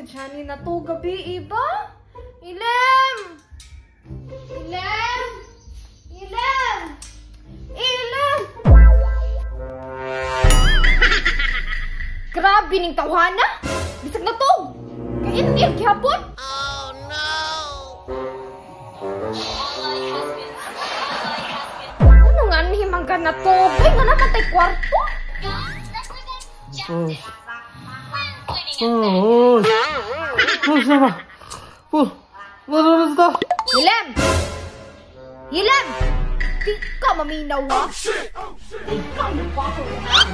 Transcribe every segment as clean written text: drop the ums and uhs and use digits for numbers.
Siya ni na to gabi, iba? Ilem! Ilem! Ilem! Ilem! Grabe ning tawhana! Bisag na to! Kaindir gihapon! Oh no! Ano nga ni mangga na to? Ay, nga naman tay kwarto! Oh. Oh, oh, sama. Oh, oh, Ilem! Ilem! Di ka maminaw, ha? Di ka mabaho, ha?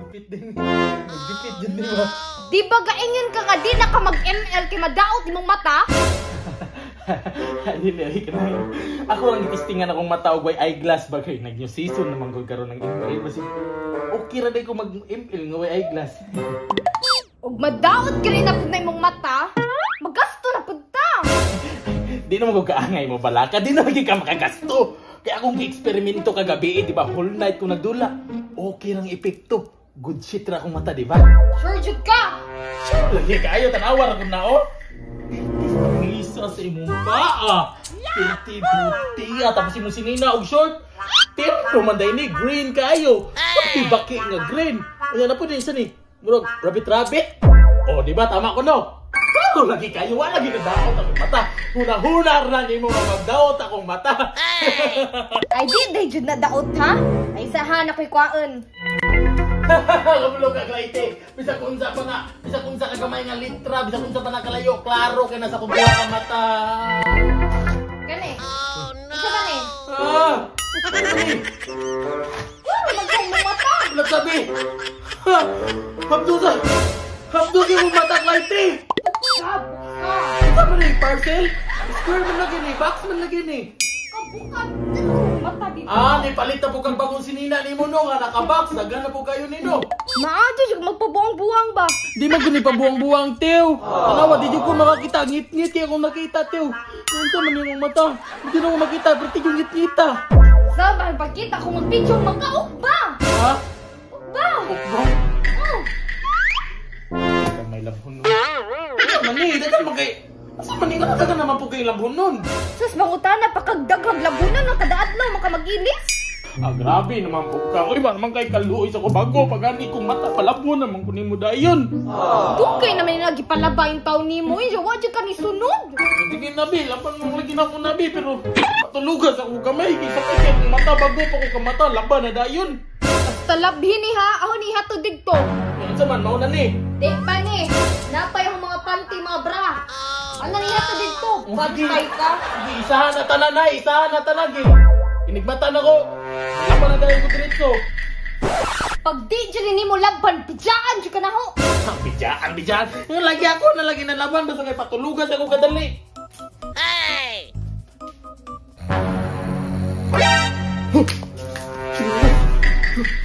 Dipit din. Dipit din, di ba? Di ba gaingin ka nga di na ka mag-ML kay madaot imong mata? Dili, ka na. Ako ang gitistingan akong mata og way eyeglass ba kay nag new season naman ko karon ng ML basi. Okay ra day ko mag-ML nga way eyeglass. Og madaot kini na pud na imong mata, magasto na pud ta. Di naman ko kaangay mo balaka, di naman ka makagasto. Kaya akong gi-eksperimento kagabi, di ba? Whole night ko nagdula. Okay rang epekto. Good shit ra akong mata, di ba? Sure jud ka. Sure lagi kaayo tan-awa ra kun na oh. Lisa sa imong paa. Pirti buti tapos imong sinina og short. Tirto man day ni green kaayo. Pati baki nga green. Unya na pud isa ni. Murag rabbit rabbit. Oh, di ba tama ko no? Klaro lagi kayo, wala lagi nadaot akong mata. Huna-huna ra nimo nga magdaot akong mata. Ay di day jud na daot ha. Ay sahan ako'y kwaon. Kabulog ka klaite. Bisag unsa pa nga, bisag unsa ka gamay nga litra, bisag unsa pa na kalayo, klaro kay nasa kong duha ka mata. Kani. Oh no. Unsa ba ni? Ah. Klaro man kay imong mata. Nagsabi. Ha. Habdo sa. Habdo kay imong mata klaite. Kabuk ka. Unsa man ni parcel? Square man lagi ni, box man lagi ni. Kabukan mata dito. Ah, ni palit na po kang bagong sinina ni mo no nga naka-box, daghan na po kayo nino. Maadyo jud magpabuang-buang ba? Di man guni pabuang-buang, Teo. Tanawa, di jud ko makakita. Ngit-ngit kaya akong nakita, Teo. Unsa man imong mata? Di na ko makita, pero ti yung ngit-ngita. Sa ba pagkita ko magpicture magkauk ba? Ha? Uk ba? Uk ba? Oh. May labhon nun. Asa man ni? Daghan man kay... Asa man ni? Daghan naman po kay labhon nun. Sus, mangutana, pakagdaghang labunan ng kada adlaw maka mag-ilis. Ah, grabe naman po ka. Uy, ba naman kay kaluoy sa kubago. Pag ani kong mata, palabon naman ko nimo dayon. Dugay naman yung nagipalaba yung tao nimo. Uy, wa jud ka ni sunod. Sige nabi, laban mong lagi na ako nabi. Pero patulugan sa akong kamay. Kaysa kay akong mata, bago pa ko kamata, laban na dayon. Basta labhi ni ha, ako ni hato didto. Unsa man, mauna ni. Di pa ni. Napay akong mga panty, mga bra. Ano ni hato didto? Pantay ka. Sige, isahan na tanan na, isahan na tanan. Inigmata na ko. Laban na dayon ko diretso. Pag di dyan ni mo laban, pidyaan dyan ka na ho. Pidyaan, pidyaan. Yung lagi ako, nalagi na laban. Basta kay patulugan sa akong kadali. Hey!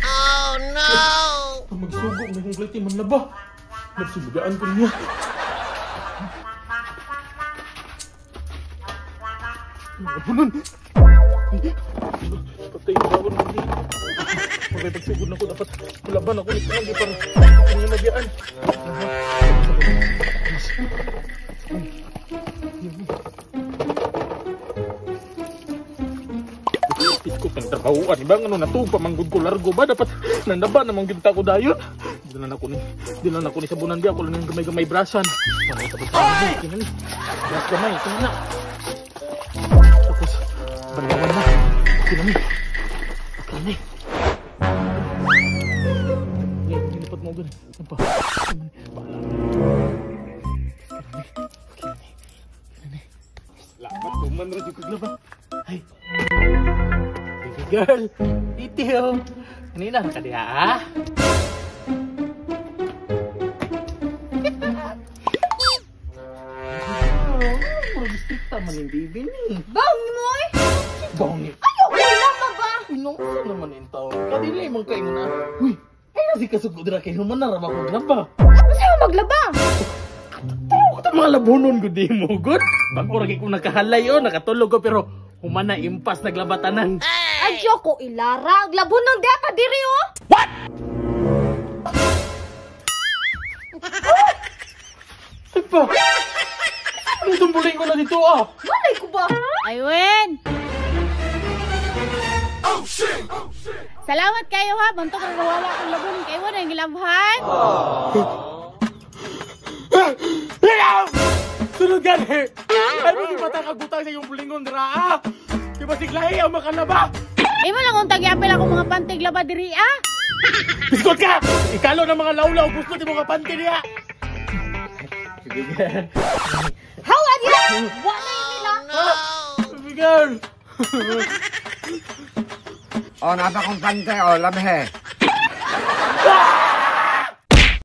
Oh no! Magsugok na yung klite man na ba? Nagsubugaan ko niya. Abunan! Patay na bawon mo niya. Magay pagsugod na ko, dapat laban ako nito lang para hindi mabiyaan. Isko kang trabahoan, iba nga no natupa manggod ko largo ba dapat nandaba namang ginta ko dayon. Di na ako ni sabunan biya ako lang ng gamay-gamay brasan. Ano tapos kinani. Bras gamay kinana. Tapos banlawan na. Kinani. Kinani. Hindi dapat mo gan. Ano pa? Bala. Kinani. Kinani. Kinani. Salamat tuman ra jud kag laban. Ay. Baby girl, detail. Kanina ka diha, ah? Murag strikta man yung baby ni. Bawng mo eh! Bawng ni. Ayaw ko lama ba? Inong naman yung taon. Kadili mong kayo na. Uy, ay nasi kasugod ra kayo man na raba kong laba. Ano sa'yo maglaba? Tao ka Mga labunon gud mo gud. Bag-o ra kay ko nakahalay oh, nakatulog ko pero humana impas naglabatanan. Adyo ko ilara, ang labunon diha pa diri oh. What? Ay pa. Ano itong buling ko na dito ah? Malay ko ba? Aywen! Salamat kayo ha. Bantok ra wala akong labon kay wala nang gilabhan. Hello! Sunod gani! Ay mo di mata kagbutang sa iyong bulingon dira ah! Di ba siglahi ang makalaba? Imo lang kung tagyapil ako mga pantig laba diri ah. Biskot ka! Ikalo ng mga lawlaw, gusto di mo ka panty niya! How are you? Wala yun nila. Kaibigan! O, nasa kong pante, o, labhe.